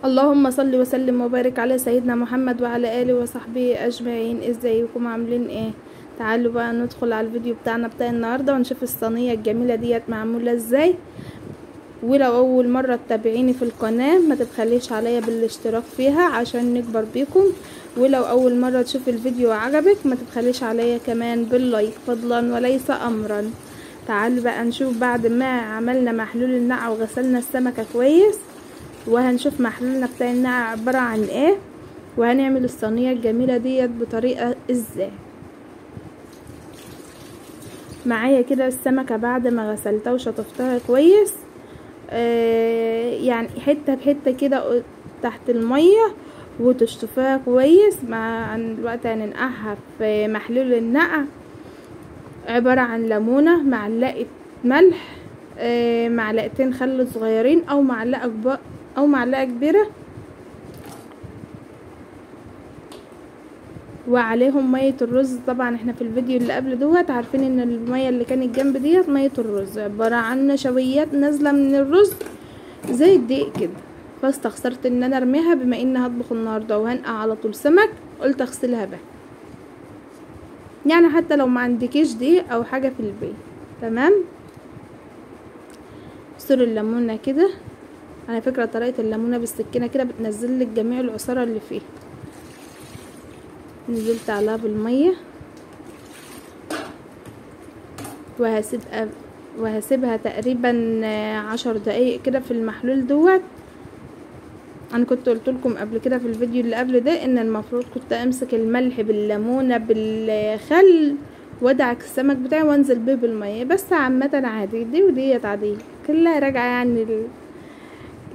اللهم صل وسلم وبارك على سيدنا محمد وعلى اله وصحبه اجمعين. ازيكم عاملين ايه؟ تعالوا بقى ندخل على الفيديو بتاعنا بتاع النهارده ونشوف الصينية الجميلة ديت معمولة ازاي. ولو اول مرة تتابعيني في القناة ما تبخليش عليا بالاشتراك فيها عشان نكبر بيكم، ولو اول مرة تشوف الفيديو وعجبك ما تبخليش عليا كمان بال like فضلا وليس امرا. تعالوا بقى نشوف بعد ما عملنا محلول النقع وغسلنا السمكة كويس، وهنشوف محلولنا بتاع النقع عبارة عن ايه، وهنعمل الصينية الجميلة ديت بطريقة ازاي. معايا كده السمكة بعد ما غسلتها وشطفتها كويس، يعني حتة بحته كده تحت المية وتشطفها كويس. مع الوقت هننقعها في محلول النقع، عبارة عن ليمونه، معلقه ملح، معلقتين خل صغيرين او معلقه كبيرة او معلقه كبيرة، وعليهم مية الرز. طبعا احنا في الفيديو اللي قبل دوت عارفين ان المية اللي كانت جنب ديت مية الرز، عبارة عن نشويات نازله من الرز زي الدقيق كده، فاستخسرت ان انا ارميها بما ان هطبخ النهارده وهنقع على طول سمك، قلت اغسلها بقى، يعني حتى لو ما عندكيش دقيق او حاجة في البيت. تمام، صر الليمونه كده. على فكرة طريقه الليمونه بالسكينة كده بتنزل لك جميع العصاره اللي فيها. نزلت عليها بالمية وهسيبها تقريبا 10 دقايق كده في المحلول دوت. انا كنت قلت لكم قبل كده في الفيديو اللي قبل ده ان المفروض كنت امسك الملح بالليمونه بالخل وادعك السمك بتاعي وانزل بيه بالمية، بس عامة عادي، دي وديت عادية كلها راجعه يعني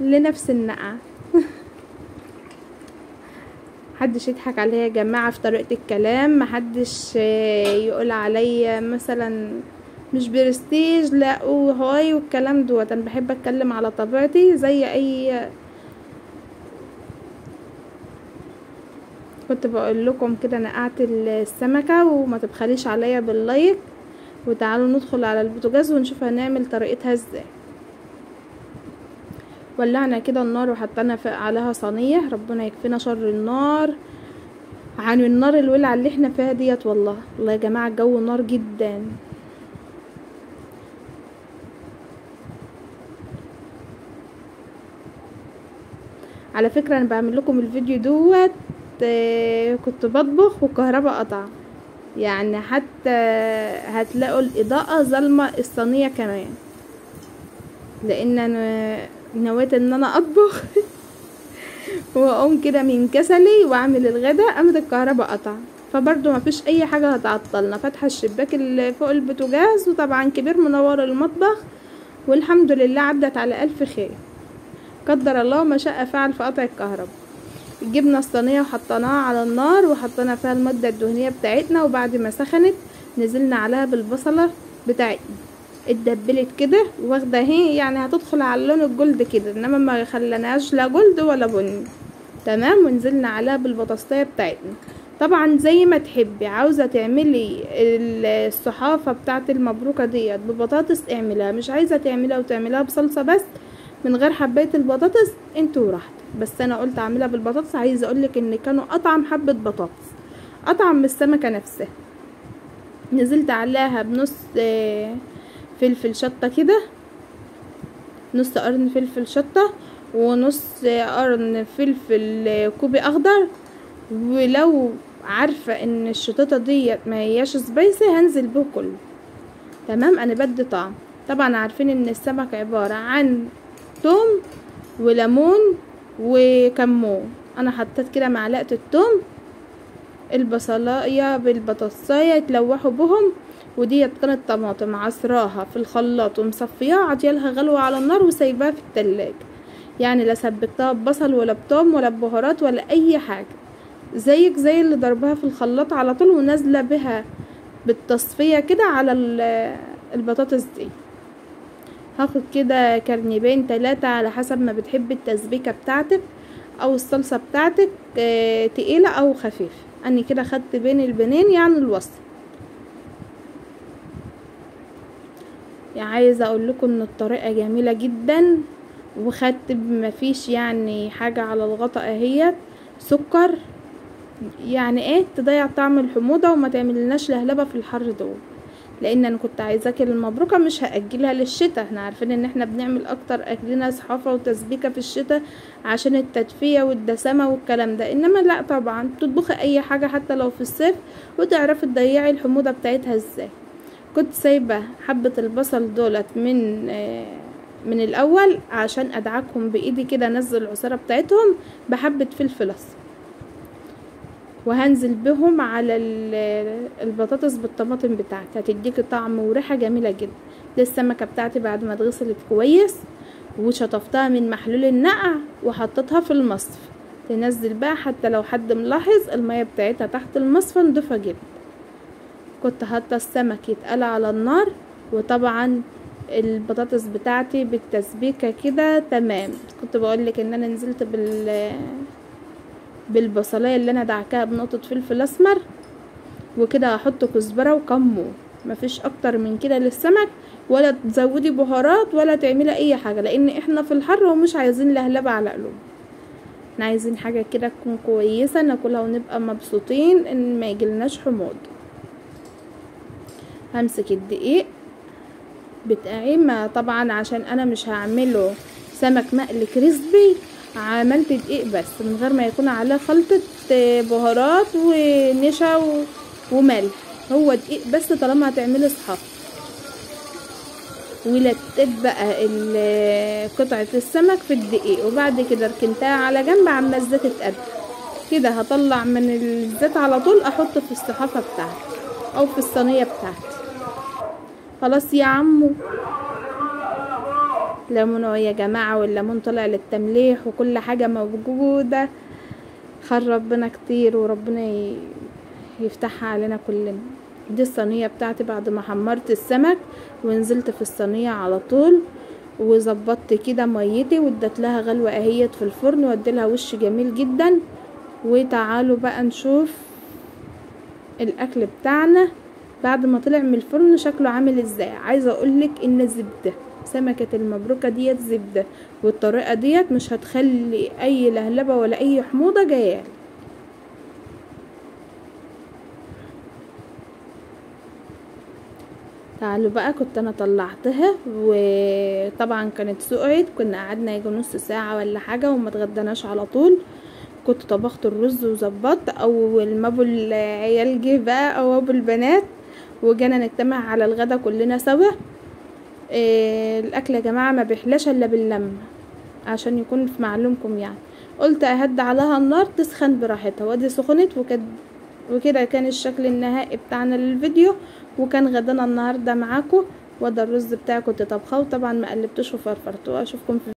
لنفس النقعه. محدش يضحك عليا يا جماعة في طريقه الكلام، محدش يقول عليا مثلا مش برستيج لا وهاي والكلام دوت. انا بحب اتكلم على طبيعتي زي اي، كنت بقول لكم كده نقعت السمكة، وما تبخليش عليا بال like. وتعالوا ندخل على البوتاجاز ونشوف هنعمل طريقتها ازاي. ولعنا كده النار وحطينا عليها صينية، ربنا يكفينا شر النار عن النار الولعه اللي احنا فيها ديت. والله والله يا جماعة الجو نار جدا. على فكرة انا بعمل لكم الفيديو دوت كنت بطبخ والكهرباء قطع، يعني حتى هتلاقوا الاضاءة ظلمه الصينية كمان، لان انا نويت ان انا اطبخ واقوم كده من كسلي واعمل الغدا، قامت الكهرباء قطع، فبرضو ما فيش اي حاجة هتعطلنا. فاتحة الشباك اللي فوق البوتاجاز وطبعا كبير منور المطبخ، والحمد لله عدت على الف خير، قدر الله ما شاء فعل في قطع الكهرباء. جبنا الصينية وحطيناها على النار وحطينا فيها المادة الدهنية بتاعتنا، وبعد ما سخنت نزلنا عليها بالبصله بتاعتنا، اتدبلت كده واخده اهي، يعني هتدخل على اللون ال gold كده، انما ما خليناهاش لا gold ولا بني. تمام، ونزلنا عليها بالبطاطسيه بتاعتنا. طبعا زي ما تحبي، عاوزه تعملي الصحافة بتاعه المبروكه ديت ببطاطس اعملها، مش عايزه تعملها وتعملها بصلصه بس من غير حبايه البطاطس انتوا وراحتك، بس انا قلت اعملها بالبطاطس. عايزه اقولك ان كانوا اطعم حبه بطاطس، اطعم من السمكة نفسها. نزلت عليها بنص فلفل شطه كده، نص قرن فلفل شطه ونص قرن فلفل كوبي اخضر، ولو عارفه ان الشطه ديت ما هياش spicy هنزل به كله. تمام، انا بدي طعم. طبعا عارفين ان السمك عبارة عن توم وليمون وكمون، انا حطيت كده معلقه التوم، البصلايه بالبطاطسايه يتلوحوا بهم، وديت كانت طماطم عصراها في الخلاط ومصفياها، عطيالها غلوه على النار وسايباها في التلاجة، يعني لا سبكتها ببصل ولا بتوم ولا ببهارات ولا اي حاجة، زيك زي اللي ضربها في الخلاط على طول ونازلة بها بالتصفيه كده على البطاطس دي. هاخد كده كرنبين 3 على حسب ما بتحبي التسبيكه بتاعتك او الصلصه بتاعتك، تقيلة او خفيفة. انا كده خدت بين البنين يعني الوسط. يعني عايزه اقول لكم ان الطريقة جميلة جدا وخدت مفيش يعني حاجة على الغطا اهيت سكر، يعني ايه تضيع طعم الحموضة وما تعملناش لهلبة في الحر دول، لان انا كنت عايزه اكل المبروكه مش هاجلها للشتاء. احنا عارفين ان احنا بنعمل اكتر اكلنا صحافة وتسبيكه في الشتاء عشان التدفئه والدسامه والكلام ده، انما لا طبعا تطبخي اي حاجة حتى لو في الصيف وتعرفي تضيعي الحموضة بتاعتها ازاي. كنت سايبه حبه البصل دولت من الاول عشان ادعكهم بايدي كده، انزل العصاره بتاعتهم بحبه فلفل اسمر، وهنزل بهم على البطاطس بالطماطم بتاعتي، هتديكي طعم وريحه جميلة جدا. دي السمكة بتاعتي بعد ما اتغسلت كويس وشطفتها من محلول النقع وحطيتها في المصفى، تنزل بقى حتى لو حد ملاحظ المية بتاعتها تحت المصفى نضيفه جدا. كنت حاطه السمك يتقلى على النار، وطبعا البطاطس بتاعتي بالتسبيكه كده تمام. كنت بقولك ان انا نزلت بالبصلايه اللي انا دعكاها بنقطة فلفل اسمر وكده، هحط كزبره وكمون، مفيش اكتر من كده للسمك، ولا تزودي بهارات ولا تعملي اي حاجة، لان احنا في الحر ومش عايزين لهلبه على قلوب، احنا عايزين حاجة كده تكون كويسة ناكلها ونبقى مبسوطين ان ما يجيلناش حموض. همسك الدقيق بتاعي، ما طبعا عشان انا مش هعمله سمك مقلي كريسبي، عملت دقيق بس من غير ما يكون عليه خلطة بهارات ونشا وملح، هو دقيق بس طالما هتعملي صحافة. ولتت بقى قطعة السمك في الدقيق، وبعد كده ركنتها على جنب عما الزيت اتقل كده. هطلع من الزيت على طول احطه في الصحافة بتاعتي او في الصينية بتاعتي. خلاص يا عمو، ليمون اهو يا جماعة، والليمون طلع للتمليح وكل حاجة موجودة. خير ربنا كتير وربنا يفتحها علينا كلنا. دي الصينية بتاعتي بعد ما حمرت السمك ونزلت في الصينية على طول، وظبطت كده ميتي واديت لها غلوه اهيت في الفرن، واديلها وش جميل جدا. وتعالوا بقى نشوف الاكل بتاعنا بعد ما طلع من الفرن شكله عامل ازاي. عايزه اقولك ان زبدة سمكة المبروكه ديت زبدة، والطريقة ديت مش هتخلي اي لهلبه ولا اي حموضه جاية. تعالوا بقى، كنت انا طلعتها وطبعا كانت سقعت، كنا قعدنا يجي نص ساعة ولا حاجة وما اتغدناش على طول. كنت طبخت الرز وظبطت اول ما ابو العيال جه بقى او ابو البنات، وجانا نجتمع على الغدا كلنا سوا. الاكل يا جماعة ما بيحلاش الا باللمه، عشان يكون في معلومكم يعني. قلت اهد عليها النار تسخن براحتها، وادي سخنت وكده كان الشكل النهائي بتاعنا للفيديو. وكان غدانا النهارده معاكم، وده الرز بتاعي كنت طبخاه، وطبعا ما قلبتوش وفرفرته. اشوفكم في